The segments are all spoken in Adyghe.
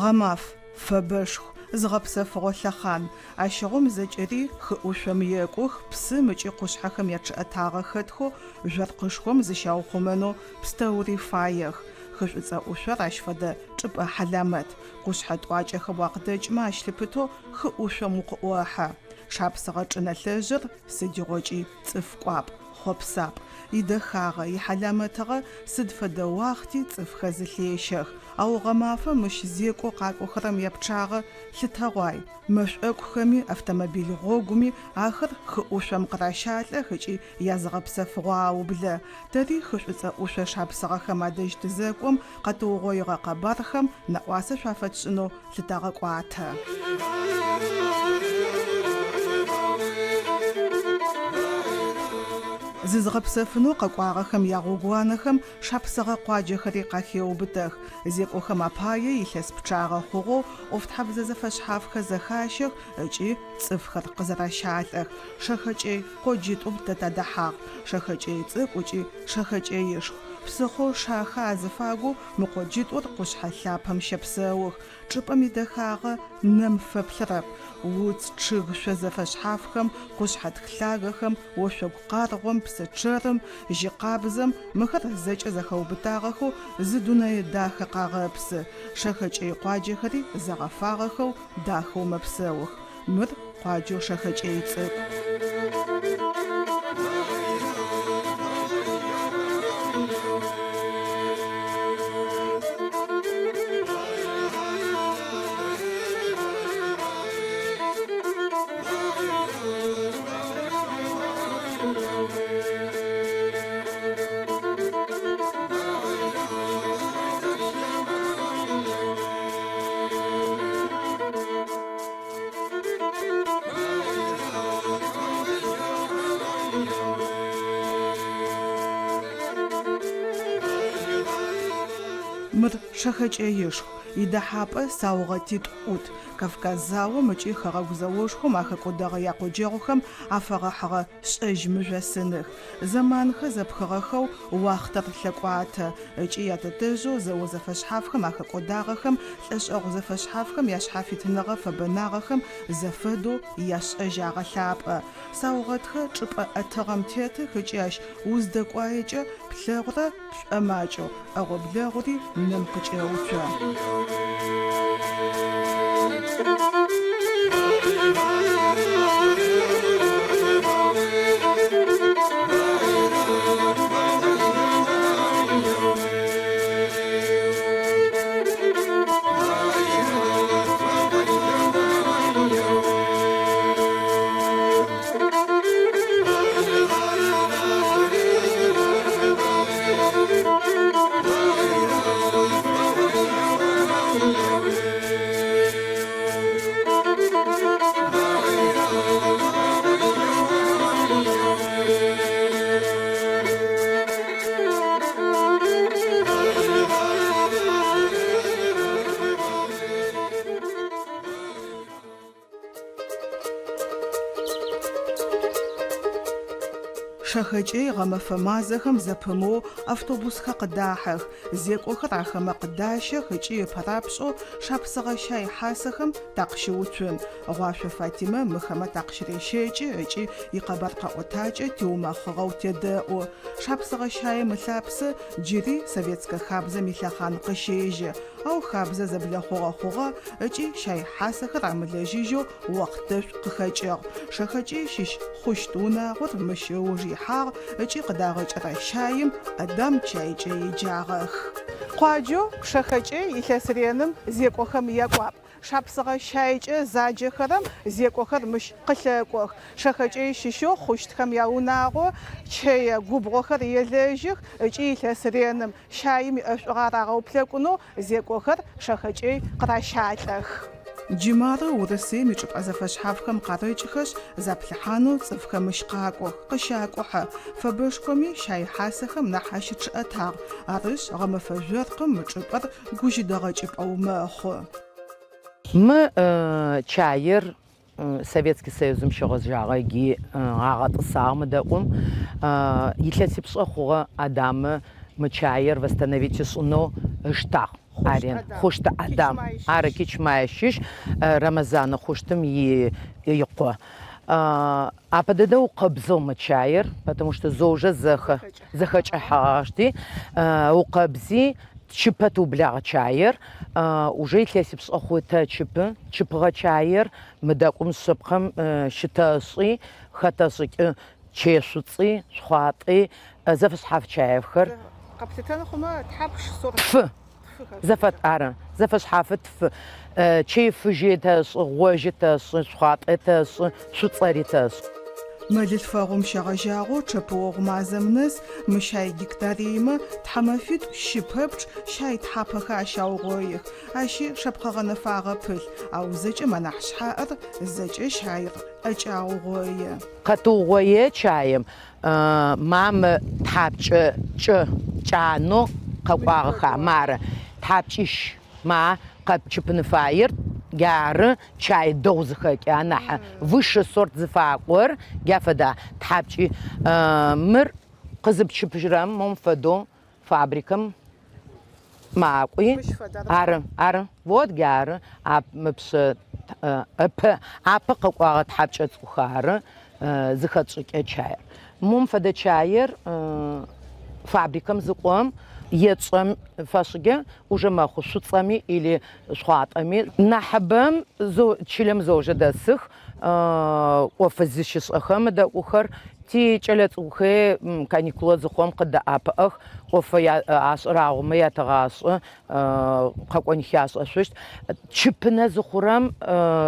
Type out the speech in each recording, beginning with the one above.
Гъэмаф, фэбэшху, зыгъэпсэфыгъо лъэхъан. Ащыгъум зэкӏэри хы ӏушъом екӏух, псым ыкӏи къушъхьэхэм ячъыӏэтагъэ хэтхэу жъоркъышхом зыщаухъумэнэу пстэури фаех. Хы Шӏуцӏэ ӏушъор ащ фэдэ чӏыпӏэ хьаламэт. Къушъхьэ тӏуакӏэхэм уакъыдэкӏмэ ащ лъыпытэу хы ӏушъом укъыӏохьэ. Шапсыгъэ чӏынэлъэжъыр сыдигъокӏи цӏыф кӏуапӏ, хъопсапӏ. Идэхагъэ, ихьаламэтыгъэ сыд фэдэ уахъти цӏыфхэр зылъещэх. Ау гъэмафэм мыщ зекӏо къакӏохэрэм япчъагъэ лъытэгъуай. Мэшӏокухэми, автомобиль гъогуми ахэр хы ӏушъом къыращалӏэх ыкӏи языгъэпсэфыгъо аублэ. Тэри хы Шӏуцӏэ ӏушъо шапсыгъэхэм адэжь тызэкӏом, къэтыугъоигъэ къэбархэм нэӏуасэ шъуафэтшӏынэу лъытэгъэкӏуатэ. Зызгъэпсэфынэу къэкӏуагъэхэм ягъогууанэхэм шапсыгъэ къуаджэхэри къахеубытэх. Зекӏохэм апае илъэс пчъагъэ хъугъэу ӏофтхьэбзэ зэфэшъхьафхэр зэхащэх ыкӏи цӏыфхэр къызэращалӏэх. Шэхэкӏэй къоджитӏум тэ тадэхьагъ, Шэхэкӏэй цӏыкӏу ыкӏи Шэхэкӏэишху. Псыхъоу Шахэ азыфагоу мы къоджитӏур къушъхьэ лъапэм щэпсэух. Чӏыпӏэм идэхагъэ нэм фэплъырэп. Уц, чъыг шъо зэфэшъхьафхэм, къушъхьэтх лъагэхэм, ошъогу къаргъом, псы чъэрым, жьы къабзэм, мыхэр зэкӏэ зэхэубытагъэхэу зы дунэе дахэ къагъэпсы. Шэхэкӏэй къуаджэхэри зэгъэфагъэхэу дахэу мэпсэух. Мыр къуаджэу Шэхэкӏэй цӏыкӏу. Мыр Шэхэкӏэишху, идэхьапӏэ саугъэтитӏу ӏут, Кавказ заом ыкӏи Хэгъэгу зэошхом ахэкӏодэгъэ якъоджэгъухэм афэгъэхьыгъэ шӏэжь мыжъосыных. Зэманхэр зэпхыгъэхэу уахътэр лъэкӏуатэ ыкӏи ятэтэжъэу зэо зэфэшъхьафхэм ахэкӏодагъэхэм, лӏэшӏэгъу зэфэшъхьафхэм яшъхьафитыныгъэ фэбэнагъэхэм зэфэдэу яшӏэжь агъэлъапӏэ. Саугъэтхэр чӏыпӏэ ӏэтыгъэм тетых ыкӏи ащ уздэкӏуаекӏэ плъэгъурэ пшӏомакӏэу ӏэгъо-блэгъури нэм къыкӏэуцо. Шэхэкӏэй гъэмэфэ мазэхэм зэпымыоу автобусхэр къыдахьэх, зекӏохэр ахэмэ къыдащэх ыкӏи ыпэрапшӏэу шапсыгъэ щай хьасэхэм такъыщыуцун. Гъуашъо Фатимэ мыхэмэ такъыщырещэкӏы ыкӏи икъэбар къэӏотакӏэ тиумэхъыгъэу тедэӏу. Шапсыгъэ щаим ылъапсэ джыри советскэ хабзэм илъэхъан къыщежьэ. Ау хабзэ зэблэхъугъэ хъугъэ ыкӏи щай хьасэхэр амылэжьыжьэу охътэшӏу къыхэкӏыгъ. Шэхэкӏэй щыщ Хъущт унагъор мыщ ыуж ихьагъ ыкӏи къыдагъэкӏырэ щаим Адам чайкӏэ еджагъэх. Къуаджэу Шэхэкӏэй илъэс реным зекӏохэм якӏуапӏ. Шапсыгъэ щайкӏэ заджэхэрэм зекӏохэр мыщ къылъэкӏох. Шэхэкӏэй щыщэу Хъущтхэм яунагъо чэе губгъохэр елэжьых ыкӏи илъэс реным щаим иӏэшӏугъэ арагъэуплъэкӏунэу зекӏохэр Шэхэкӏэй къыращалӏэх. Джы мары Урысыем ичӏыпӏэ зэфэшъхьафхэм къарэкӏыхэшъ, заплъыхьанэу цӏыфхэр мыщ къакӏох, къыщакӏухьэ. Фэбэшхоми щай хьасэхэм нахь ащычъыӏэтагъ. Арышъ, гъэмэфэ жъоркъым мы чӏыпӏэр гужьыдэгъэкӏыпӏэу мэхъу. Мы чаир Советский Союзым щегъэжьагъэ ыкӏи агъэтӏысагъ мы дэӏум. Илъэсипшӏэ хъугъэ Адамэ мы чаир восстановить ышӏынэу ыштагъ. Арен, Хъущт Адам. Ары, Кичмае щыщ, Рэмэзанэ Хъущтым икъо. Апэ дэдэ укъэбзыгъ мы чаир, потому что зоужэ зэхэкӏыхьэгъагъэщти, укъэбзи, тчыпэ тыублагъ чаир. Уже илъэсипшӏэ хъу тэчыпы. Чыпыгъэ чаир мыдэкӏум шъыпкъэм щытэшӏи, хэтэшӏыкӏы чэе шӏуцӏи, шхъуантӏи, зэфэшъхьаф чаевхэр. Къэплъытэн хъумэ, тхьапш сорт? Тфы. Зэфэ, ары. Зэфэшъхьафы тфы. Чэе фыжьи тэшӏы, гъожьи тэшӏы, шхъуантӏи тэшӏы, шӏуцӏэри тэшӏы. Мэлылъфэгъум щегъэжьагъэу чъэпыогъу мазэм нэс мы щай гектариймэ тхьамэфитӏу щы пэпчъ щай тхьапэхэр ащаугъоих. Ащи шэпхъэ гъэнэфагъэ пылъ, ау зэкӏэм анахь шъхьаӏэр зэкӏэ щаир ӏэкӏэ аугъое. Къэтыугъое чаем ма мы тхьапкӏэ кӏэ кӏанэу къэкӏуагъэха, мары тхьапкӏищ ма къэпчыпын фаер, джары чай дэгъу зыхэкӏы анахь высший сорт зыфакӏор, джа фэда тхьапкӏи мыр къызыпчыпыжьырэм мом фэдэу фабрикэм макӏуи, ары, ары, вот джары, а мыпшъэ ыпэ, апэ къэкӏуагъэ тхьапкӏэ цӏыкӏухэр ары зыхэтшӏыкӏэ чаир. Мом фэдэ чаир фабрикэм зыкӏом етшӏэм фэшӏыкӏэ уже мэхъу шӏуцӏэми или шхъуантӏэми. Нахьыбэм чылэм зэужэ дэсых, ӏоф зыщышӏэхэм дэӏухэр, тикӏэлэцӏыкӏухэр каникулэ зыхъом къыддэӏэпыӏэх, ӏоф ашӏэрагъомэ ятэгъашӏэ, къэкӏонхи ашӏэшъущт. Чыпынэ зыхъурэм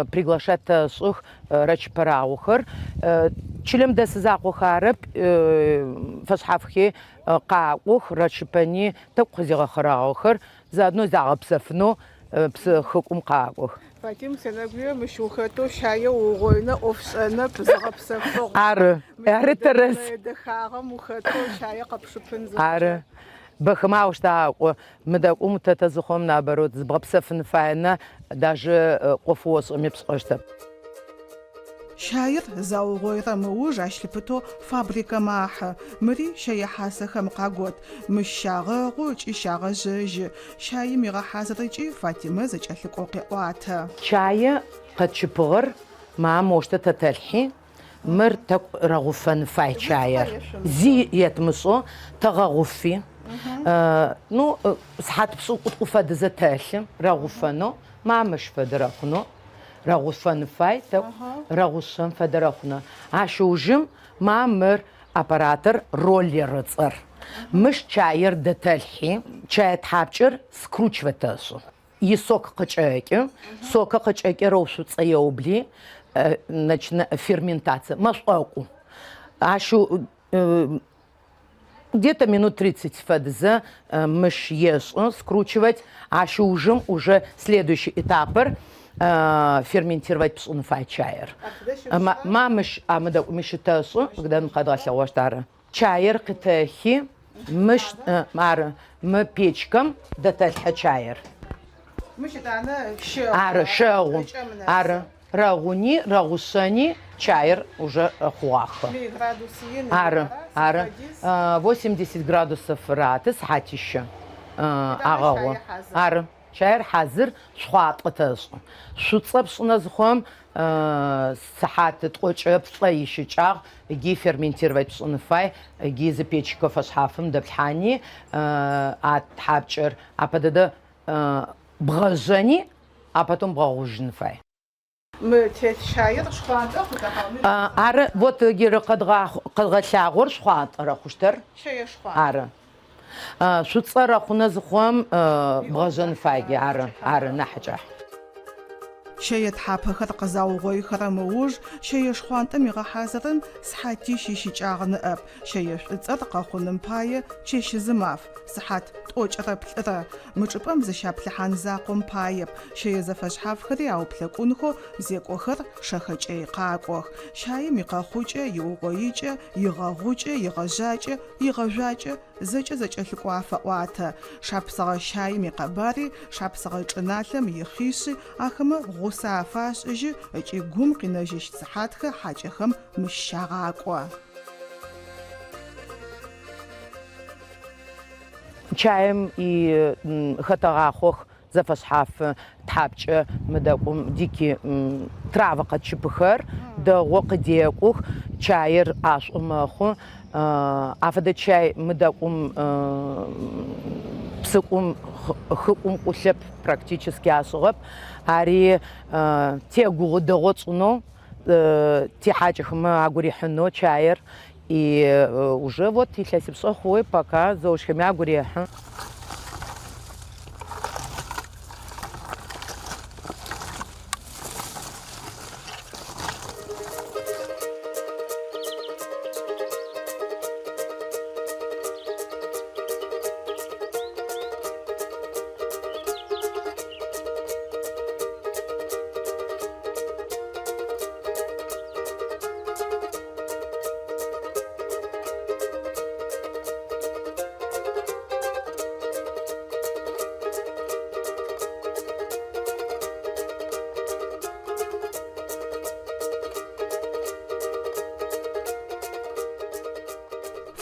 приглашать тэшӏых рэчыпэрагъохэр. Чылэм дэсы закъохэр арэп, фэшъхьафхи къакӏох, рэчыпэни тӏэкӏу къызигъэхъэрагъэхэр Заодно загъэпсэфынэу псы хыкӏум къакӏох. Фатим, сенэгуе мыщ ухэтэу щае уугъоинэу ӏофшӏэнэп, зыгъэпсэфыгъ. Ары, ары тэрэз. Дэхагъэм ухэтэу щае къэпшыпын зыхъукӏэ. Ары. Бэхэмэ аущтэу аӏо. Мыдэкӏум утэтэ зыхъум, наоборот, зыбгъэпсэфын фае на, даже ӏоф ошӏэми пшӏэщтэп. Щаир заугъоирэм ыуж ащ лъыпытэу фабрикэм ахьы. Мыри щэе хьасэхэм къагот. Мыщ щагъэгъу ыкӏи щагъэжъэжьы. Щаим игъэхьазырыкӏи Фатимэ зэкӏэлъыкӏоу къеӏуатэ. Чае къэтчыпыгъэр ма моущтэу тэ тэлъхьи, мыр тӏэкӏу рэгъуфэн фай чаер. Зи етмышӏэу тэгъэгъуфи, ну, сыхьат пшӏыкӏутӏу фэдизэ тэлъы рэгъуфэнэу, ма мыщ фэдэ рэхъунэу. Рэгъуфэн фай тӏэкӏу, рэгъушъэм фэдэ рэхъунэ. Ащ ыужым ма мыр аппаратыр роллер ыцӏэр. Мыщ чаер дэтэлъхьи, чае тхьапкӏыр скручивать тэшӏы. Исок къыкӏэкӏы, сокэ къыкӏэкӏи рэушъуцӏэ еубли, начина ферментация, мэшӏокӏу. Ащ Где-то минут 30 фэдызэ мыщ ешӏы, скручивать, ащ ыужым уже следующий этапыр ферментировать пшӏын фай чаир. Ма мыщ амыдэкӏуми щытэшӏы, къыдэн къэдгъэлъэгъощт ары. Чаир къытэхи, мыщ ары, мы печкэм дэтэлъхьэ чаир. Мыщ етӏанэ щэгъу. Ары, щэгъу. Ары. Рэгъуни, рэгъушъэни чаир уже хъугъахэ. Ары, ары. 80 градусов раты сыхьатищэ агъэгъу. Ары, чаир хьазыр, шхъуантӏэ тэшӏы. Шӏуцӏэ пшӏынэ зыхъум сыхьат тӏокӏэ плӏэ ищыкӏагъ, ыги ферментировать пшӏын фай, ыги зы печкэ фэшъхьафым дэплъхьани, а тхьапкӏэр апэ дэдэ бгъэжъэни, а потом бгъэгъужьын фай. Мы телъ щаир шхъуантӏэ хъута хьауми? Ары, вот геры къэдгъэлъагъор шхъуантӏэрэ хъущтэр. Щэе шхъуантӏэ. Ары. Шӏуцӏэрэ хъунэ зыхъум бгъэжъэн фай, ары, ары, нахь кӏахь. Щэе тхьапэхэр къызаугъоихэрэм ыуж щэе шхъуантӏэм игъэхьазырын сыхьатищ ищыкӏагъ ныӏэп. Щэе шӏуцӏэр къэхъуным пае чэщ-зымаф, сыхьат тӏокӏырэ плӏырэ. Мы чӏыпӏэм зыщаплъыхьан закъом паеп, щэе зэфэшъхьафхэри ауплъэкӏунхэу зекӏохэр Шэхэкӏэй къакӏох. Щаим икъэхъукӏэ, иугъоикӏэ, игъэгъукӏэ, игъэжъакӏэ, игъэжъуакӏэ зэкӏэ зэкӏэлъыкӏоу афэӏуатэ. Шапсыгъэ щаим икъэбари, шапсыгъэ чӏыналъэм ихъишъи ахэмэ гъусэ афашӏыжьы ыкӏи гум къинэжьыщт сыхьатхэр хьакӏэхэм мыщ щагъакӏо. Чаим и хэтэгъахъох зэфэшъхьаф тхьапкӏэ мыдэкӏум дикий травы къэтчыпыхэр дэгъоу къыдекӏух, чаир ӏашӏу мэхъу. Афэдэ чай мыдэкӏум псыкӏум хыкӏум ӏулъэп, практически ашӏыгъэп. Ари тегугъу дэгъоу тшӏынэу, тихьакӏэхэмэ агу рихьынэу чаир. И уже вот илъэсипшӏэ хъугъи пока зэошхэми агу рехьы.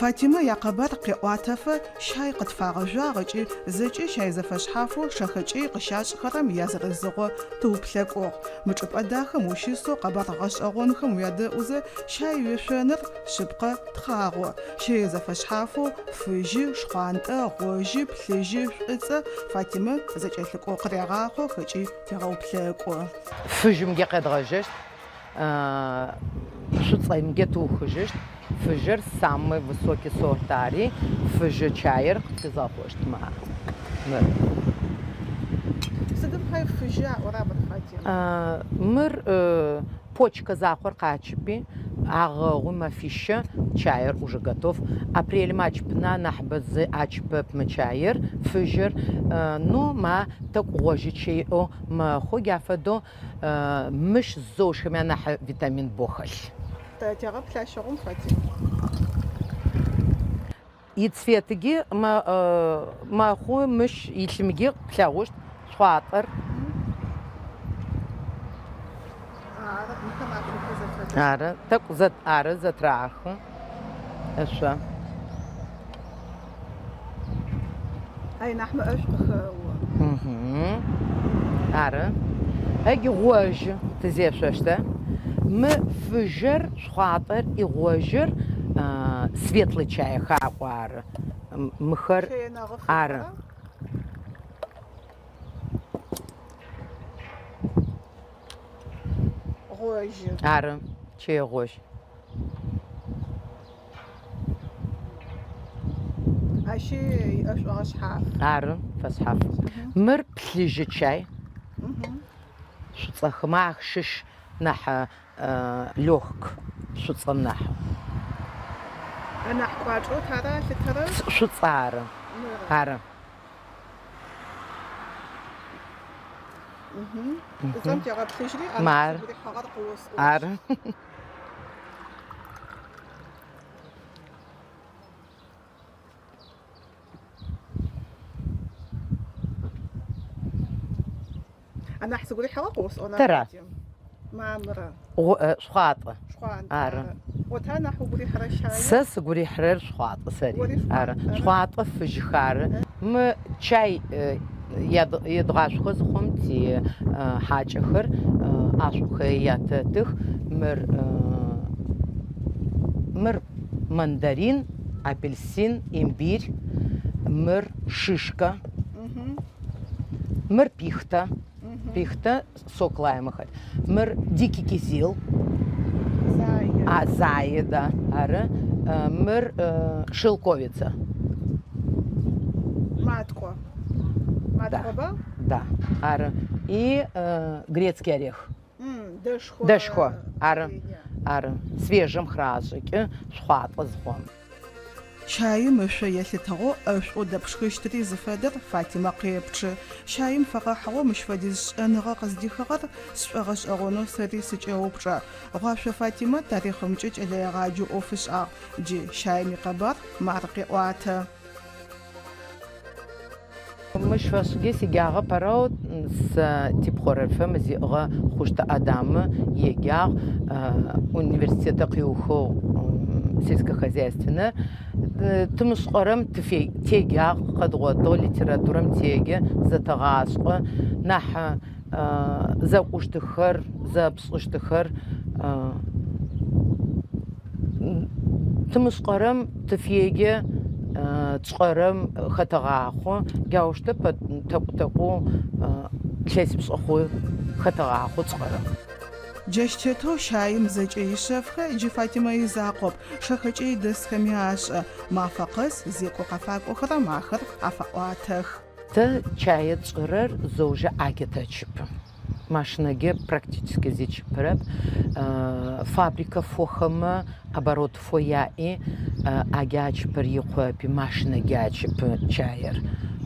Фатимэ якъэбар къеӏуатэфэ щай къытфагъэжъуагъ ыкӏи зэкӏэ щай зэфэшъхьафэу Шэхэкӏэй къыщашӏхэрэм язырызыгъо тыуплъэкӏугъ. Мы чӏыпӏэ дахэм ущысэу къэбар гъэшӏэгъонхэм уядэӏузэ щай уешъоныр, шъыпкъэ, тхъагъо. Щэе зэфэшъхьафэу фыжьы, шхъуантӏэ, гъожьы, плъыжьы, шӏуцӏэ Фатимэ зэкӏэлъыкӏоу къырегъахъох ыкӏи тегъэуплъэкӏу. Фыжьымкӏэ къедгъэжьэщт, шӏуцӏэмкӏэ тыухыжьыщт. Фыжьыр самый высокий сорт ари, фыжьы чаир къытфизгъэхъощт мыр. Сыдым пай фыжьы аӏора мыр, Фатима? Мыр почкэ закъор къачыпи, агъэгъуи мэфищэ чаир уже готов. Апрелым ачыпына нахьыбэ зы ачыпэп мы чаир, фыжьыр. Ну, ма тӏэкӏу гъожьычэ иӏэу мэхъу, джа фэдэу мыщ зэошхэми анахь витамин бо хэлъ. Тэ тегъэплъ ащыгъум, Фатим. Ицветыги мэхъу, мыщ илъымги плъэгъущт шхъуантӏэр. Ары, мыхэм ашъохэр зэфэдэх. Ары, тӏэкӏу зэ, ары зэтырахы ышъо. Ай, нахь мэӏэшӏу къыхэо. Ары. Ыги гъожьы тызешъощтэ. Мы фыжьыр, шхъуантӏэр и гъожьыр светлый чай хакӏо ары. Мыхэр ары. Гъожьы. Ары, чэе гъожь. Ащи иӏэшӏугъэ шъхьаф. Ары, фэшъхьаф. Мыр плъыжьы чай. Шӏуцӏэхэмэ ащыщ нахь лёгк шӏуцӏэм нахь. Анахь кӏуачӏэу тара алъытэрэр? Шӏуцӏэ ары. Ары. Шӏуцӏэм тегъэплъыжьри, анахь сыгу рихьыгъэр къыосӏощт. Ары. Анахь сыгу рихьыгъэ къыосӏона? Тэра? Мамырэ. Шхъуантӏэ. Шхъуантӏэ. Ары. О та нахь угу рихьырэ щаир? Сэ сыгу рихьырэр шхъуантӏэ сэри. Ори шхъуантӏэ. Ары. Шхъуантӏэ фыжьых ары. Мы чай едгъашъохэ зыхъум ти хьакӏэхэр ӏашӏухэр ятэтых. Мыр мыр мандарин, апельсин, имбирь, мыр шишка, мыр пихта, пихта сок лайма хэлъ. Мыр дикий кизил, а зае, да, ары. Мыр шелковица. Маткӏо. Маткӏоба? Да, ары. И грецкий орех. Дэшхо. Дэшхо, ары, ары. Свежэм храшӏыкӏы, шхъуантӏэ зыхъом. Щаим ышъо елъытыгъэу ӏэшӏоу дэпшхыщтыри зыфэдэр Фатимэ къепчъы. Щаим фэгъэхьыгъэу мыщ фэдиз шӏэныгъэ къыздихыгъэр сшӏогъэшӏэгъонэу сэри сыкӏэупчӏэ. Гъуашъо Фатимэ тарихъымкӏэ кӏэлэегъаджэу ӏоф ышӏагъ. Джы щаим икъэбар мары къеӏуатэ. Мыщ фэшӏги сигягъэ пэрэу сэ типхъорэлъфым зиӏыгъэ Хъущтэ Адамэ еджагъ, университетыр къиухыгъ сельскохозяйственнэ. Тымышӏэрэм теджагъ, къэдгъотыгъ, литературэм теджэ, зэтэгъашӏэ, нахь зэкӏущтыхэр, зэпшӏыщтыхэр тымышӏэрэм тыфеджэ, тшӏэрэм хэтэгъахъо, джаущтэу тӏэкӏу-тӏэкӏоу илъэсипшӏэ хъу хэтэгъахъо тшӏэрэм. Джащ тетэу щаим зэкӏэ ишъэфхэр джы Фатимэ изакъоп, Шэхэкӏэй дэсхэми ашӏэ. Мафэ къэс зекӏо къафакӏохэрэм ахэр афаӏуатэх. Тэ чае тшӏырэр зэужэ ӏэкӏэ тэчыпы. Машинэкӏэ практически зи тчыпырэп. Фабрикэфохэмэ оборотыфо яӏи, ӏэкӏэ ачыпыр икъурэпи, машинэкӏэ ачыпы чаер.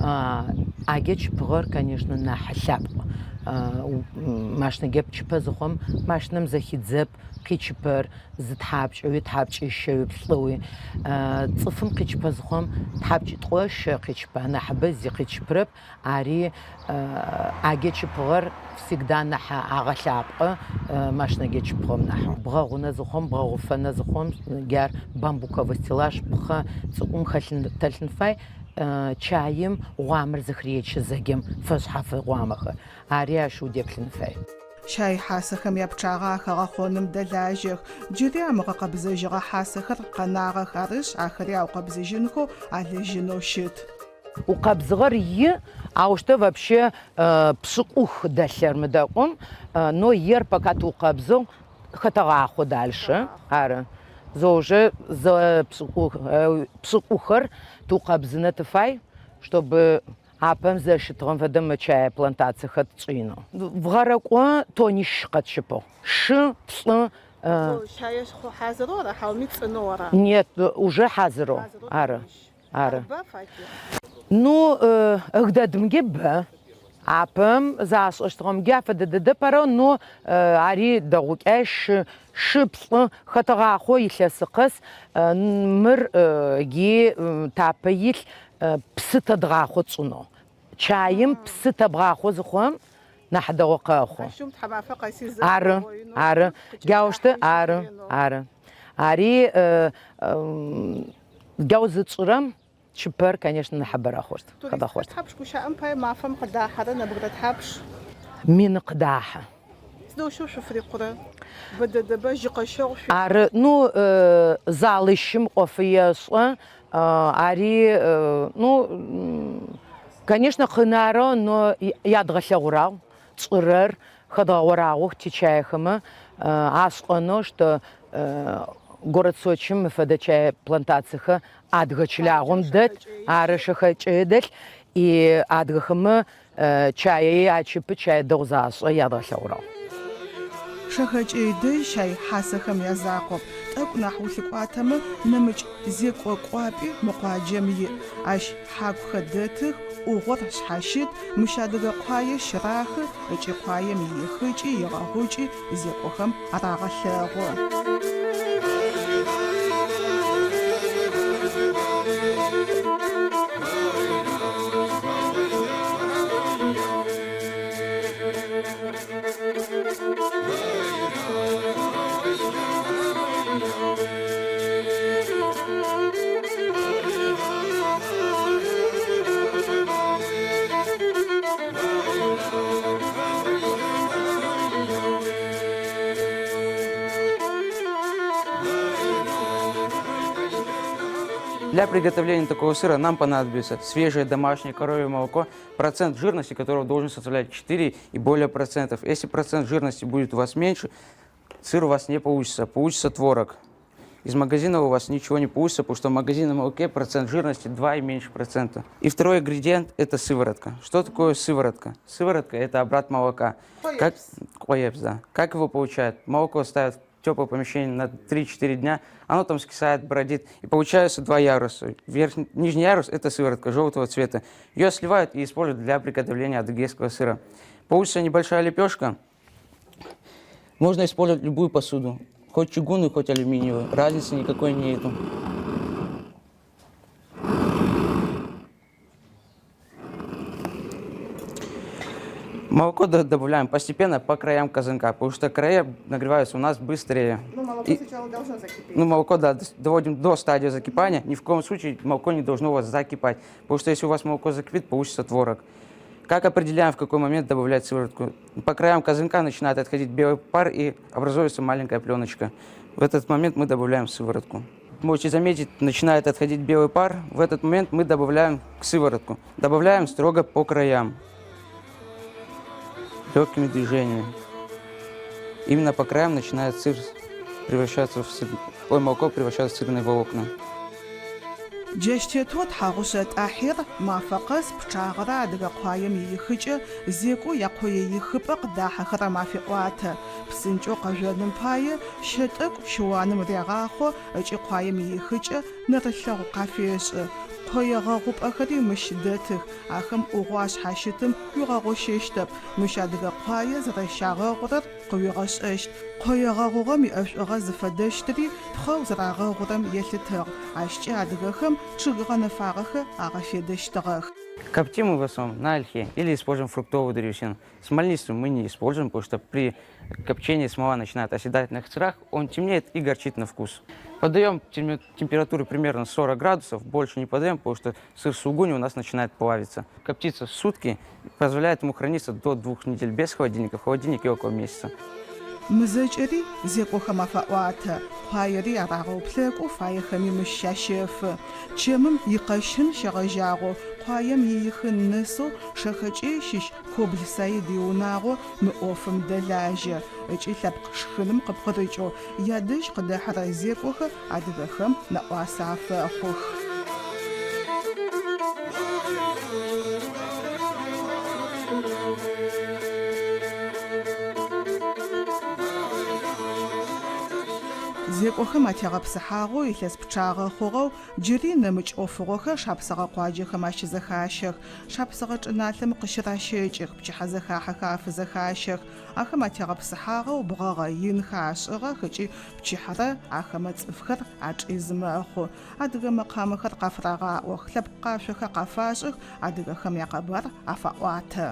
ӏэкӏэ чыпыгъэр, конечно, нахь лъапӏ. Машинэкӏэ пчыпэ зыхъум, машинэм зэхидзэп, къичыпэр зы тхьапкӏэуи, тхьапкӏищэуи, плӏыуи. Цӏыфым къичыпэ зыхъум, тхьапкӏитӏо щэ къичыпэ, нахьыбэ зи къичыпырэп. Ари ӏэкӏэ чыпыгъэр всегда нахь агъэлъапӏэ машинэкӏэ чыпыгъэм нахь. Бгъэгъунэ зыхъум, бгъэгъуфэнэ зыхъум, джар бамбуковый стеллаж пхъэ цӏыкӏум хэлъын дэлъын фай, чаим гъуамэр зэхыречы зэкӏэм фэшъхьаф гъуамэхэр. Ари ащ удеплъын фай. Щай хьасэхэм япчъагъэ ахэгъэхъоным дэлажьэх. Джыри амыгъэкъэбзэжьыгъэ хьасэхэр къэнагъэх, арышъ, ахэри аукъэбзыжьынхэу алэжьынэу щыт. Укъэбзыгъэр и, аущтэу вообще пшӏыкӏух дэлъэр мы дэкӏум, но ер пока тыукъэбзыгъ, хэтэгъахъо дальше, ары. Зэужэ зэ пшӏыкӏухэр тыукъэбзынэ тыфай, чтобы апэм зэрэщытыгъэм фэдэ мы чае плантациехэр тшӏынэу. Гъэрекӏо тонищ къэтщыпыгъ. Шы, плӏы. Щае хьазырэу ара, хьауми цӏынэу ара? Нет, уже хьазырэу, ары. Ары. Ну, ыгдэдымги бэ. Апэм зашӏэщтыгъэмги афэдэ дэдэп арэу, но ари дэгъукӏэ шы, шы плӏы хэтэгъахъо илъэсы къэс мыр ги тапэ илъ псы тэдгъахъо тшӏынэу. Чаим псы тэбгъахъо зыхъурэм нахь дэгъу къэхъу. Ары, ары. Джаущтэу ары, ары. Ари Джау зытшӏырэм чыпэр, конечно, нахьыбэрэ хъущт, хэдгъэхъощт. Туристхэр тхьапш гущыӏэм пае мафэм къыдахьэрэ нэбгырэ тхьапш? Мины къыдахьэ. Сыдэущтэу шъуфырикъурэ? Бэ дэдэба, жьы къэщэгъу шъуиӏ? Ары, ну, залищым ӏоф ешӏэ, ари, ну, конечно, къины арэу, но ядгъэлъэгъурагъ тшӏырэр, хэдгъэгъорагъох тичаехэмэ ашӏэнэу, что город Сочим мы фэдэ чай плантациехэр адыгэ чылагъом дэт, ары Шэхэкӏэе дэлъ, и адыгэхэмэ чаеи ачыпы, чай дэгъу зашӏэ ядгъэлъэгъурагъ. Шэхэкӏэй дэжь щай хьасэхэм язакъоп, тӏэкӏу нахь улъыкӏуатэмэ, нэмыкӏ зекӏо кӏуапӏи мы къуаджэм иӏ. Ащ хьакухэр дэтых, ӏугъор шъхьащыт, мыщ адыгэ къуае щырахы ыкӏи къуаем иихыкӏи игъэгъукӏи зекӏохэм арагъэлъэгъу. Для приготовления такого сыра нам понадобится свежее домашнее коровье молоко, процент жирности которого должен составлять 4 и более процентов. Если процент жирности будет у вас меньше, сыр у вас не получится, получится творог. Из магазина у вас ничего не получится, потому что в магазинном молоке процент жирности 2 и меньше процента. И второй ингредиент – это сыворотка. Что такое сыворотка? Сыворотка – это обрат молока. Как, къоепс, да. Как его получают? Молоко ставят в теплое помещение на 3-4 дня, оно там скисает, бродит, и получаются два яруса. Верхний, нижний ярус – это сыворотка желтого цвета. Ее сливают и используют для приготовления адыгейского сыра. Получится небольшая лепешка. Можно использовать любую посуду, хоть чугунную, хоть алюминиевую. Разницы никакой нету. Молоко добавляем постепенно по краям казанка, потому что края нагреваются у нас быстрее. Ну, молоко сначала должно закипеть. Ну, молоко, да, доводим до стадии закипания. Ни в коем случае молоко не должно у вас закипать, потому что если у вас молоко закипит, получится творог. Как определяем, в какой момент добавлять сыворотку? По краям казанка начинает отходить белый пар и образуется маленькая пленочка. В этот момент мы добавляем сыворотку. Можете заметить, начинает отходить белый пар. В этот момент мы добавляем сыворотку. Добавляем строго по краям. Легкими движениями. Именно по краям начинает сыр превращаться в сыр... Ой, молоко превращаться в сырные волокна. Джащ тетэу Тхьагъушъэ Тӏахьир мафэ къэс пчъагъэрэ адыгэ къуаем иихыкӏэ зекӏоу якъоеихыпӏэ къыдахьэхэрэм афеӏуатэ. Псынкӏэу къэжъоным пае щэ тӏэкӏу щыуаным регъахъо ыкӏи къуаем иихыкӏэ нэрылъэгъу къафешӏы. Къое гъэгъупӏэхэри мыщ дэтых, ахэм ӏугъоу ашъхьащытым уигъэгъощэщтэп, мыщ адыгэ къуае зэрэщагъэгъурэр къыуигъэшӏэщт. Къое гъэгъугъэм иӏэшӏугъэ зыфэдэщтыри пхъэу зэрагъэгъурэм елъытыгъ. Ащкӏэ адыгэхэм чъыг гъэнэфагъэхэр агъэфедэщтыгъэх. Коптим мы в основном на ольхе или используем фруктовую древесину. Смольнистую мы не используем, потому что при копчении смола начинает оседать на сырах, он темнеет и горчит на вкус. Подаем температуру примерно 40 градусов, больше не подаем, потому что сыр сулугуни у нас начинает плавиться. Коптится сутки, позволяет ему храниться до 2 недель без холодильника, в холодильнике около месяца. Мы зэкӏэри зекӏохэм афаӏуатэ, къуаери арагъэуплъэкӏу, фаехэми мыщ щащэфы. Чэмым икъэщын щегъэжьагъэу, къуаем иихын нэсэу Шэхэкӏэй щыщ Кобл Саид иунагъо мы ӏофым дэлажьэ. Ыкӏи лъэпкъ шхыным къыпкъырыкӏэу ядэжь къыдэхьэрэ зекӏохэр адыгэхэм нэӏуасэ афэхъух. Зекӏохэм атегъэпсыхьагъэу илъэс пчъагъэ хъугъэу джыри нэмыкӏ ӏофыгъохэр шапсыгъэ къуаджэхэм ащызэхащэх. Шапсыгъэ чӏыналъэм къыщыращэкӏых, пчыхьэзэхахьэхэр афызэхащэх. Ахэм атегъэпсыхьагъэу бгъэгъэ инхэр ашӏыгъэх ыкӏи пчыхьэрэ ахэмэ цӏыфхэр ачӏиз мэхъу. Адыгэ мэкъамэхэр къафырагъаӏох, лъэпкъ къашъохэр къафашӏых, адыгэхэм якъэбар афаӏуатэ.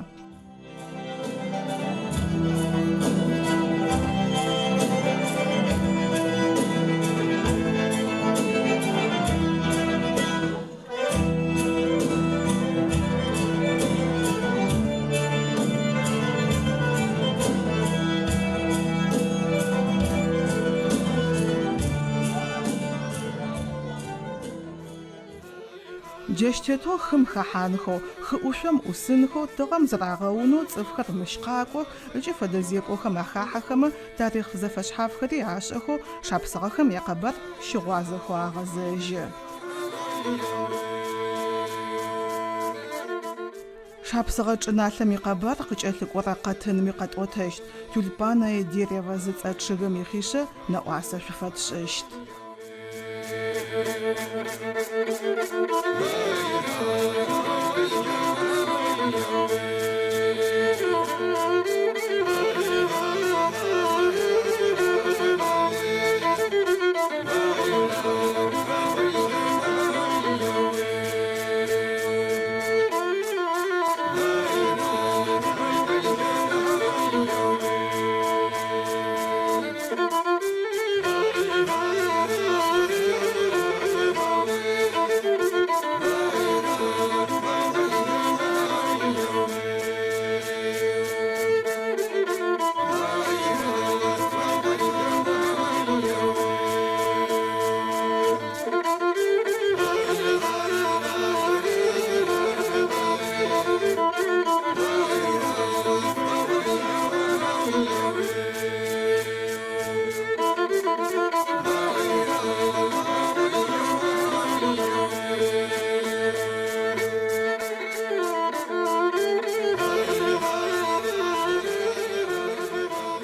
Джащ тетэу хым хэхьанхэу, хы ӏушъом ӏусынхэу, тыгъэм зырагъэунэу цӏыфхэр мыщ къакӏох ыкӏи фэдэ зекӏохэм ахахьэхэмэ тарихъ зэфэшъхьафхэри ашӏэхэу шапсыгъэхэм якъэбар щыгъуазэхэу агъэзэжьы. Шапсыгъэ чӏыналъэм икъэбар къыкӏэлъыкӏорэ къэтынми къэтӏотэщт. Тюльпанное дерево зыцӏэ чъыгым ихъишъэ нэӏуасэ шъуфэтшӏыщт.